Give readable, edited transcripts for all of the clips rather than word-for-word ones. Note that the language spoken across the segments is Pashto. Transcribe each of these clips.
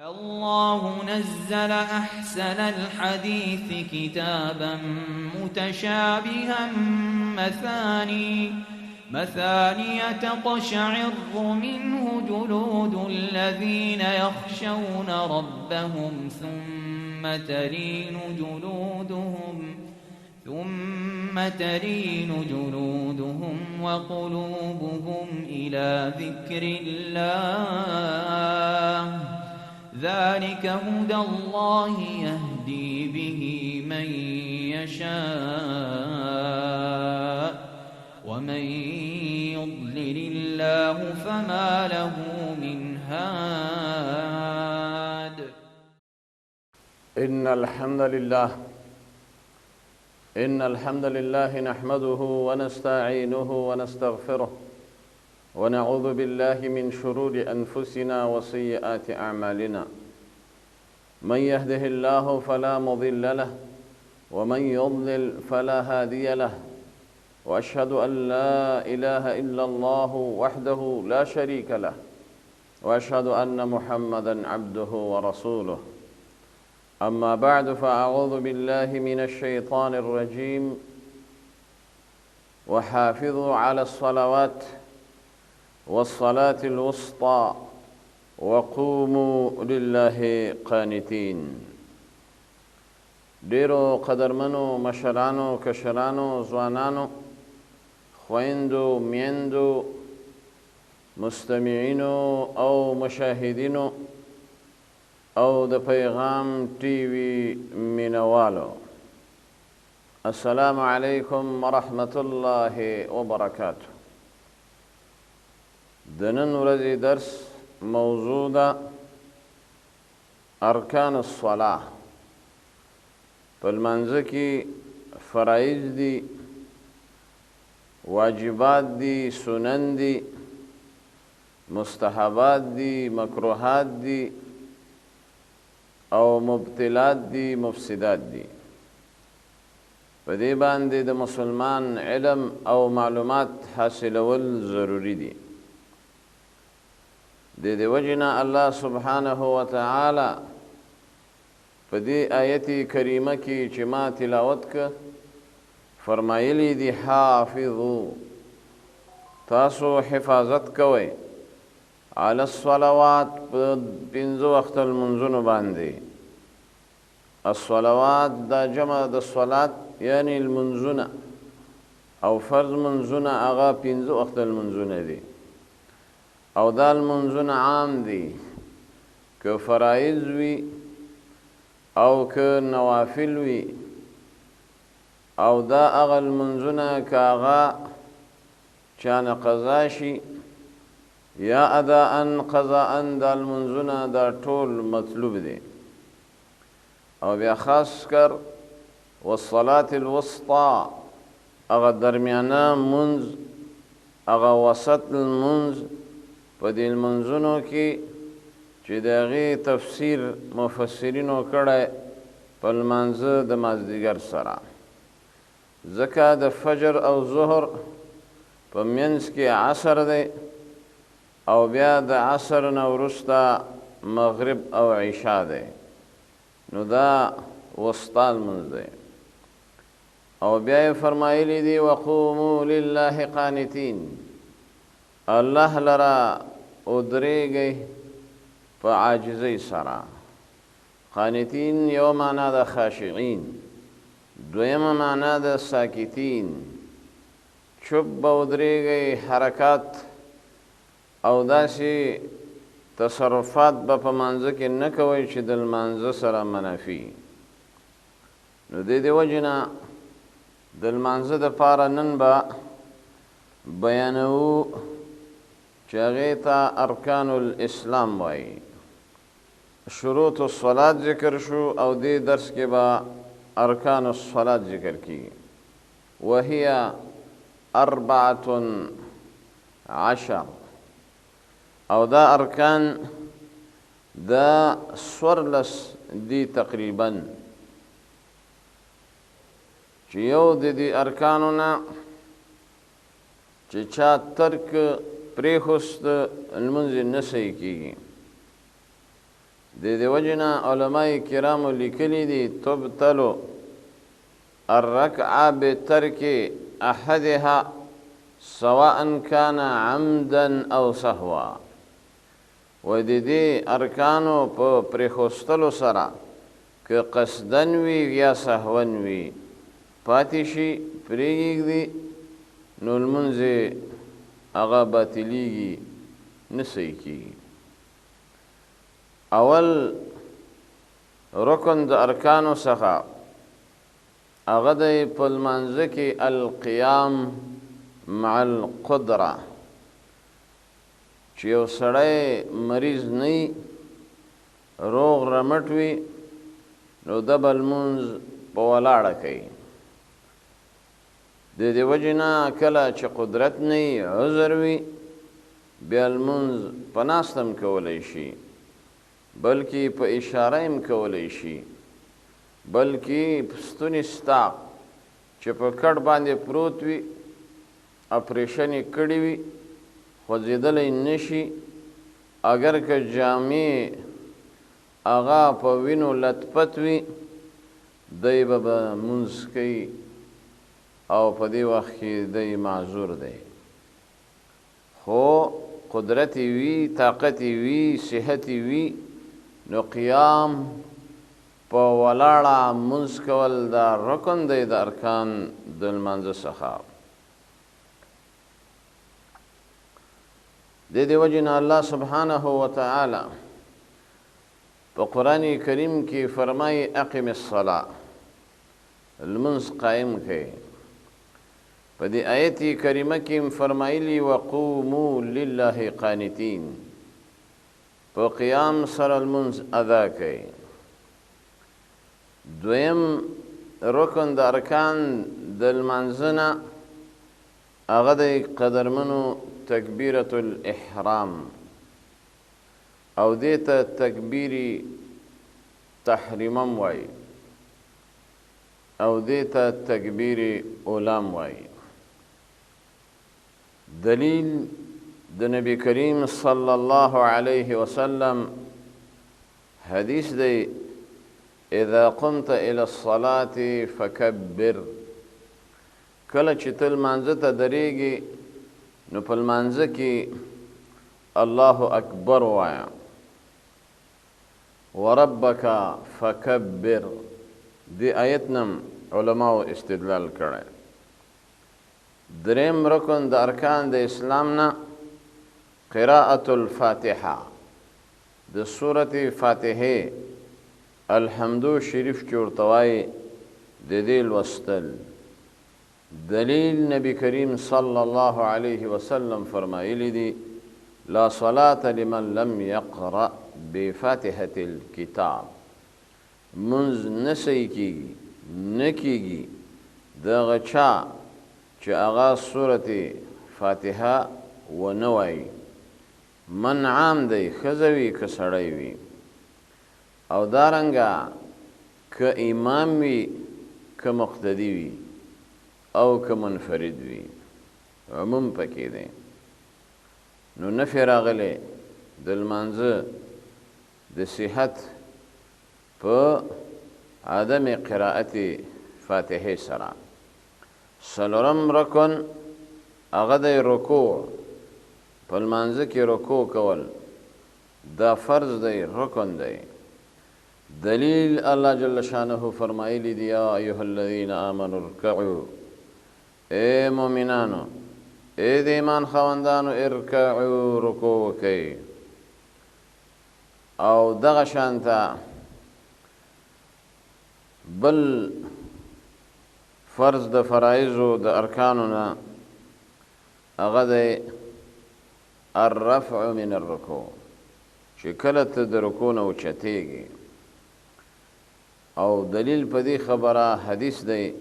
الله نزل أحسن الحديث كتابا متشابها مثاني تقشعر منه جلود الذين يخشون ربهم ثم تلين جلودهم وقلوبهم إلى ذكر الله ذلك هدى الله يهدي به من يشاء ومن يضلل الله فما له من هاد. إن الحمد لله نحمده ونستعينه ونستغفره ونعوذ بالله من شرور أنفسنا وسيئات أعمالنا، من يهده الله فلا مضل له ومن يضلل فلا هادي له، وأشهد أن لا إله إلا الله وحده لا شريك له، وأشهد أن محمدا عبده ورسوله. أما بعد، فأعوذ بالله من الشيطان الرجيم: وحافظوا على الصلوات والصلاة الوسطى وقوموا لله قانتين. ډیرو قدرمنو مشرانو، کشرانو، ځوانانو، خویندو، میندو، مستمعینو او مشاهدینو او د پیغام ټي وي مینوالو، السلام علیکم ورحمة الله وبرکاته. د نن ورځې درس موضوع ده ارکان الصلاة. په لمانځه کې فرایض دي، واجبات دي، سنن دي، مستحبات دي، مکروهات دي او مبتلات دي، مفسدات دي. په دې باندې د مسلمان علم او معلومات حاصلول ضروري دي. د دې وجې نه الله سبحانه وتعالی په دې آیت کریمه کې چې ما تلاوت که فرمایلی دي: حافظو، تاسو حفاظت کوئ، علی الصلوات، په پنځه وخته لمونځونو باندې. الصلوات دا جمع د صلات، یعنی لمونځونه، او فرض لمونځونه هغه پنځه وخته لمونځونه دي، او دا لمونځونه عام دي، که فرایض وي او که نوافل وي، او دا هغه لمونځونه که هغه چانه قضا شي یا اداء قضاء، دا لمونځونه دا ټول مطلوب دي. او بیا خاص کر والصلاة الوسطى، هغه درمیانه مونځ، هغه وسط لمونځ، په دې لمونځونو کې چې د هغې تفسیر مفسرینو کړی په لمانځه د مازدیګر سره، ځکه د فجر او ظهر په منځ کې عصر دی، او بیا د عصر نه وروسته مغرب او عشا دی، نو دا وسطا لمونځ دی. او بیا یې فرمایلی دي: وقوموا لله قانتین، الله لره ودرېږئ په عاجزۍ سره. قانتین یو معنا ده خاشعین، دویمه معنا ده ساکتین، چوپ به ودرېږئ، حرکات او داسې تصرفات به په مانځه کې نه کوئ چې د لمانځه سره منافي. نو د دې وجې نه د لمانځه دپاره نن به بیانوو چې هغې ته ارکان الاسلام وایي. شروط الصلاة ذکر شو، او دې درس کې به ارکان الصلاة ذکر کیږي. وهي 14، او دا ارکان دا 14 دي تقریبا، چې یو د دې ارکانو نه چې چا ترک پرېښوست لمونځ یې نه صحیح کېږي. د دې وجې نه علماء کرامو لیکلي دي تبطل الركعة بترك أحدها سواء كان عمدا أو سهوا. و د دې ارکانو په پرېښوستلو سره که قصداً وي یا سهواً وي پاتې شي، پرې یې ږدي، نو لمونځ یې هغه باطلېږي، نه صحیح کېږي. اول رکن د ارکانو څخه هغه دی په لمانځه کې القیام مع القدره، چې یو سړی مریض نه وي، روغ رمټ وي، نو ده به لمونځ په ولاړه کوي. د دې وجې نه کله چې قدرت نه وي، عذر وي، بیا لمونځ په ناسته هم کولی شي، بلکې په اشاره هم کولی شي، بلکې ستوني ستا چې په کټ باندې پروت وي، اپریشن یې کړی وي، خوځېدلی نه شي، اګر که جامې هغه په وینو لتپت وي، دی به لمونځ کوي او په دې وخت کې دی معذور دی، خو قدرت یې وي، طاقت یې وي، صحت یې وي، نو قیام په ولاړه لمونځ کول دا رکن دی د ارکان د لمانځه څخه. د دې وجې نه الله سبحانه وتعالی په قرآن کریم کې فرمایي اقم الصلاة، لمونځ قایم کړئ. په دې آیت کریمه کې هم فرمایلي وقوموا لله قانتین، په قیام سره لمونځ ادا کړئ. دویم رکن د ارکان د لمانځه نه هغه دی قدرمنو تکبیرة الاحرام، او دې ته تکبیر تحریم هم وایي، او دې ته تکبیر اولام وایي. دلیل د نبی کریم صلی الله علیه وسلم حدیث دی اذا قمت الى الصلاة فکبر، کله چې ته لمانځه ته درېږې نو په لمانځه کې الله اکبر وایه، وربک فکبر. دې آیت نم علماو استدلال کړی. دریم رکن د ارکان د اسلام نه قراءة الفاتحه، د سورة فاتحې الحمد شریف چې ورته وایي د دې لوستل. دلیل نبی کریم صلی الله علیه وسلم فرمایلی دي لا صلاة لمن لم يقرأ بفاتحة الكتاب، منځ نه صحیح کېږي، نه کېږي د هغه چا چې هغه سورة فاتحه ونه وایي. من عام دی، ښځه وي که سړی وي، او دارنګه که امام وي که مقتدي وي او که منفرد وي، عموم پکې دی. نو نفی راغلی د لمانځه د صحت په عدم قراءت فاتحې سره. څلورم رکن هغه دی رکوع، په لمانځه کې رکوع کول دا فرض دی، رکن دی. دلیل الله جل شانه فرمایلی دی یا ایها الذین آمنوا ارکعوا، ای مؤمنانو، ای د ایمان خاوندانو، ارکعوا، رکوع وکئ. او دغه شانته بل فرض د فرایضو د ارکانو نه هغه دی الرفع من الرکوع، چې کله ته د رکوع نه اوچتېږې. او دلیل په دې خبره حدیث دی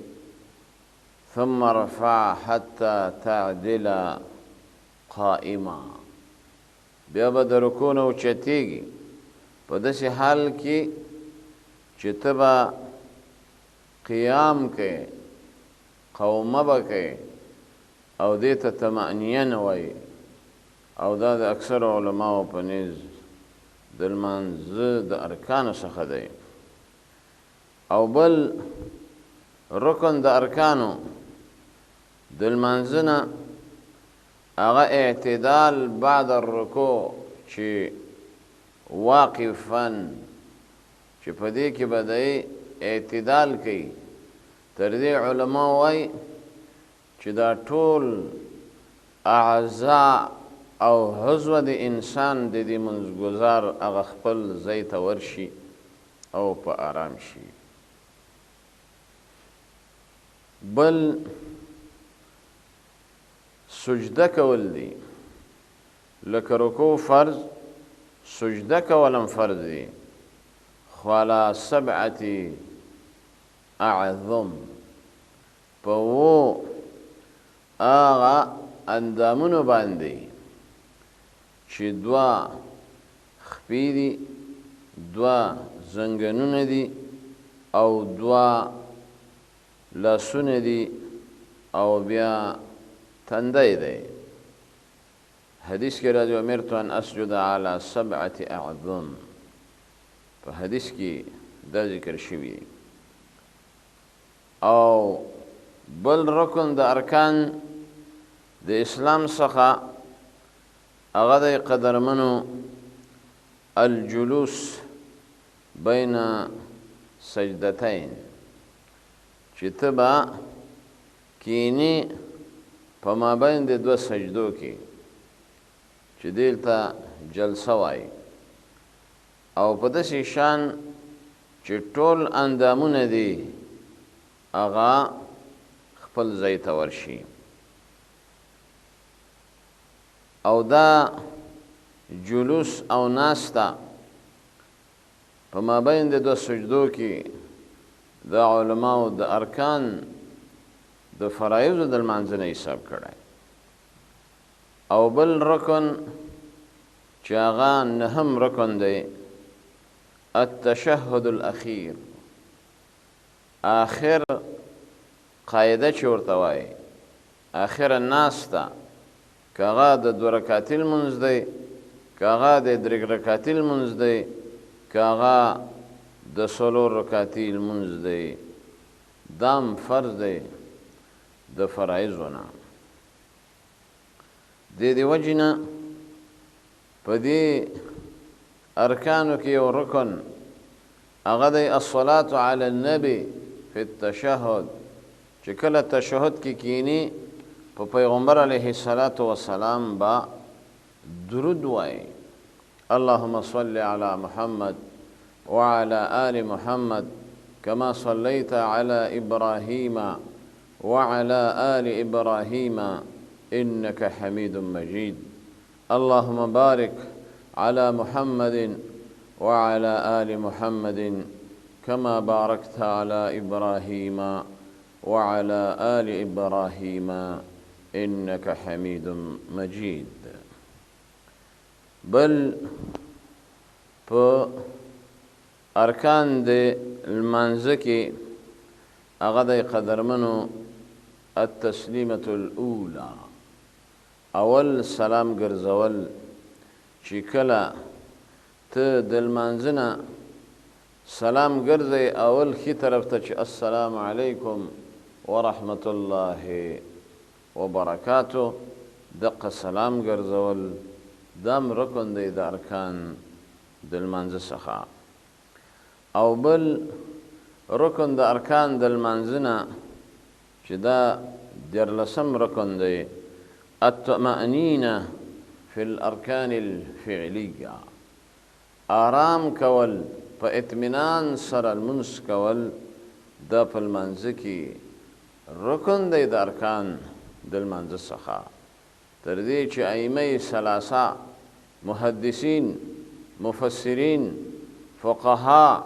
ثم ارفع حتی تعدل قائما، بیا به د رکوع نه اوچتېږي په داسې حال کې چې ته به قیام کوې، قومه به کوې، او دې ته طمأنینه نه وایي. او دا د اکثرو علماو په نیز د لمانځه د ارکانو څخه دی. او بل رکن د ارکانو د لمانځه نه هغه اعتدال بعد الرکوع چې واقفا، چې په دې کې به دی اعتدال کوي. تر دې علما وایي چې دا ټول اعضاء او عضو د انسان د دې منځګزار هغه خپل ځای ته ورشي او په آرام شي. بل سجده کول دي، لکه رکوع فرض، سجده کول هم فرض دي، خو علی سبعة اعظم، په اوو هغه اندامونو باندې چې دوه خپې دي، دوه زنګنونه دي او دوه لاسونه دي او بیا تندی دی. حدیث کې راځي امرت ان اسجد علی سبعة اعظم، په حدیث کې دا ذکر شوی. او بل رکن د ارکان د اسلام څخه هغه د قدرمنو الجلوس بین سجدتین، چې ته به کینی په مابین د دوه سجدو کې، چې دلته جلسه وایي، او په داسې شان چې ټول اندامونه دي هغه خپل ځای ته ورشي. او دا جلوس او ناسته په مابین د دوه سجدو کې د علماو د ارکان د فرایضو د لمانځه نه حساب کړی. او بل رکن چې هغه نهم رکن دی، التشهد الاخیر، آخر قاعده چې ورته وایي، آخر ناسته، که هغه د دوه رکعتي لمونځ دی، که هغه د درې رکعتي لمونځ دی، که هغه د څلور رکعتي لمونځ دی، دا هم فرض دی د فرایضو نه. د دې وجې نه په دې ارکانو کې یو رکن هغه دی الصلاة علی النبي فی التشهد، چې کله تشهد کې کینی په پیغمبر علیه الصلاة والسلام با درود وایي، اللهم صل علی محمد وعلى آل محمد كما صليت على إبراهيم وعلى آل إبراهيم إنك حميد مجيد، اللهم بارك على محمد وعلى آل محمد كما باركت على إبراهيم وعلى آل إبراهيم إنك حميد مجيد. بل په ارکان د لمانځه کې هغه د قدرمنو التسلیمة الاولى، اول سلام ګرځول، چې کله ته د لمانځه نه سلام ګرځې اول ښي طرف ته چې السلام علیکم ورحمة الله وبرکاته، دقه سلام ګرځول دا هم رکن دی د ارکان د لمانځه څخه. او بل رکن د ارکان د لمانځه نه چې دا دیارلسم رکن دی، الطمأنینه فی الارکان الفعلیه، آرام کول، په اطمینان سره لمونځ کول، دا په لمانځه کې رکن دی د ارکان د لمانځه څخه. تر دې چې ائمه ثلاثه، محدثین، مفسرین، فقها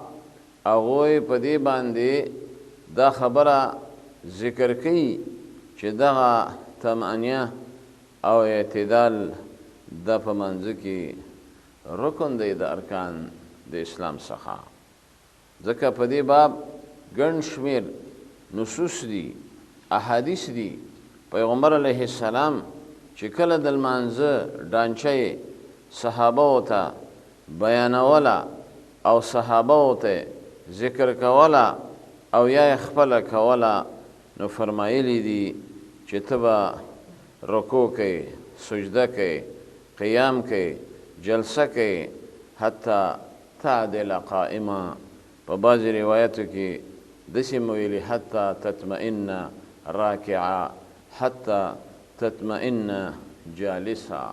هغوی په دې باندې دا خبره ذکر کوي چې دغه طمأنیه او اعتدال دا په منځ کې رکن دی د ارکان د اسلام څخه، ځکه په دې باب ګڼ شمېر نصوص دي، احادیث دي. پیغمبر علیه السلام چې کله د لمانځه ډانچه یې صحابه ته بیانوله او صحابه ته ذکر کوله او یا یې خپله کوله، نو فرمایلی دي چې ته به رکوع کوې، سجده کوې، قیام کوې، جلسه کوې، حتی تعدل قائما. په بعضې روایتو کې داسې مو ویلي حتی تطمئن راکعا، حتی تطمئن جالسا.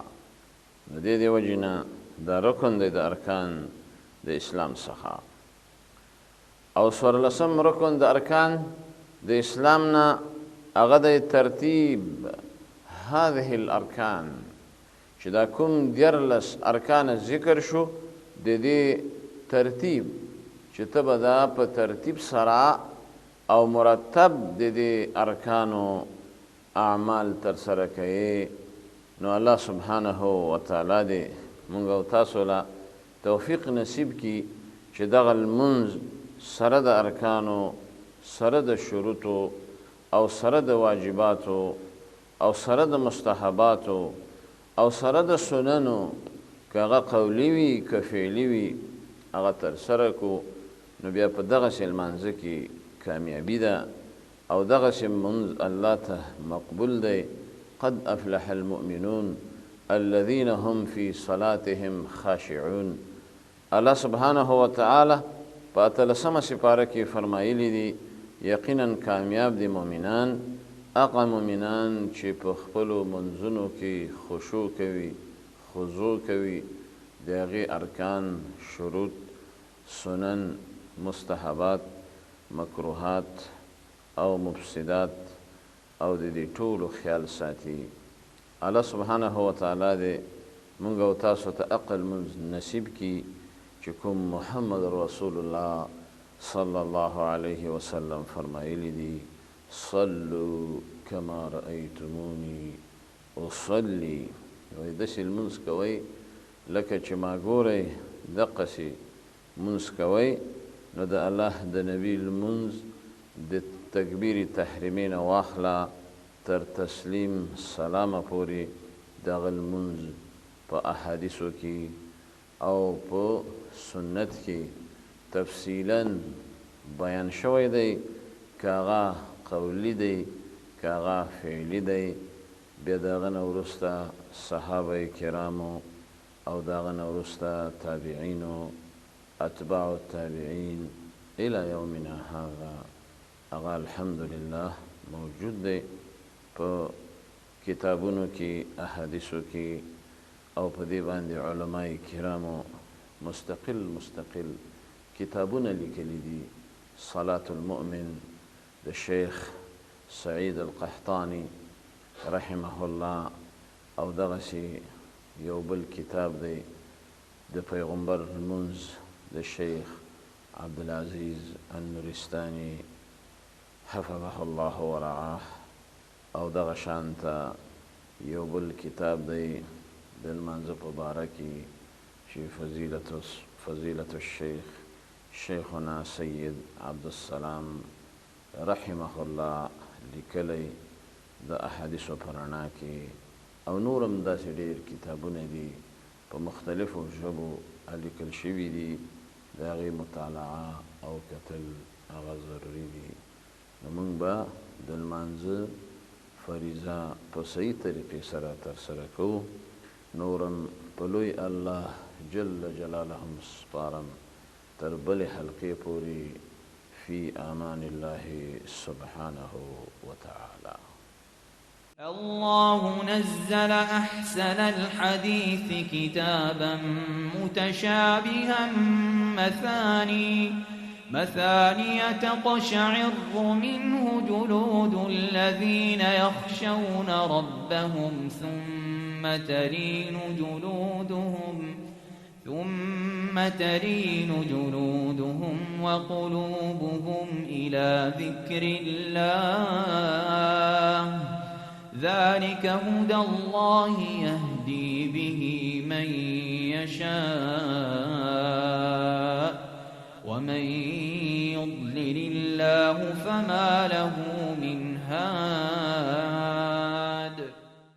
نو دې دې وجې نه دا رکن دی د ارکان د اسلام څخه. او څوارلسم رکن د ارکان د اسلام نه هغه دی ترتیب هذه الارکان، چې دا کوم 13 ارکان ذکر شو د دې ترتیب، چې ته به دا په ترتیب سره او مرتب د دې ارکانو اعمال ترسره کوې. نو الله سبحانه وتعالی دې مونږ او تاسو له توفیق نصیب کړي چې دغه لمونځ سره د ارکانو، سره د شروطو او سره د واجباتو او سره د مستحباتو او سره د سننو، که هغه قولی وي که فعلی وي، هغه ترسره کو. نو بیا په دغسې لمانځه کې کامیابي ده او دغسې لمونځ الله ته مقبول دی. قد افلح المؤمنون الذين هم في صلاتهم خاشعون. الله سبحانه وتعالی په اتلسمه سپاره کې فرمایلی دي یقینا کامیاب دي مؤمنان، هغه مؤمنان چې په خپلو منځونو کې خشوع کوي، خضوع کوي، د هغې ارکان، شروط، سنن، مستحبات، مکروهات او مفسدات او د دې ټولو خیال ساتي. الله سبحانه وتعالی دې مونږ او تاسو ته عقل مونځ نصیب کړي چې کوم محمد رسول الله صلی الله علیه وسلم فرمایلی دي صلوا کما رأیتمونی اصلي. وایي داسې لمونځ کوئ لکه چې ما ګورئ دقسې لمونځ کوئ. نو د الله د نبي لمونځ د تکبیر تحریمې نه واخله تر تسلیم سلامه پورې دغه لمونځ په احادیثو کې او په سنت کې تفصیلا بیان شوی دی، که هغه قولی دی که هغه فعلی دی. بیا د هغه نه وروسته صحابه کرامو او د هغه نه وروسته تابعینو، اتباع التابعین الی یومنا هذا هغه الحمدلله موجود دی په کتابونو کې، احادیثو کې، او په دې باندې علماء کرامو مستقل مستقل کتابونه لیکلي دي. صلاة المؤمن د شیخ سعید القحطاني رحمه الله، او دغسې یو بل کتاب دی د پیغمبر لمونځ د شیخ عبدالعزیز النورستاني حفظه الله ورعاه، او دغه شانته یو بل کتاب دی د لمانځه په باره کې چې فضیلة الشیخ شیخنا سید عبدالسلام رحمه الله لیکلی د احادیثو په رڼا کې، او نور هم داسې ډېر کتابونه دي په مختلفو ژبو لیکل شوي دي. د هغې مطالعه او کتل هغه ضروري دي. نو موږ به د لمانځه فریضه په صحیح طریقې سره ترسره کوو. نورم په لوی الله جل جلاله سپارم تر بلې حلقې پورې. فی امان الله سبحانه وتعالی. الله نزل أحسن الحديث كتابا متشابها مثانية تقشعر منه جلود الذين يخشون ربهم ثم تلين جلودهم وقلوبهم إلى ذكر الله. ذلك هدى الله يهدي به من يشاء ومن يضلل الله فما له من هاد.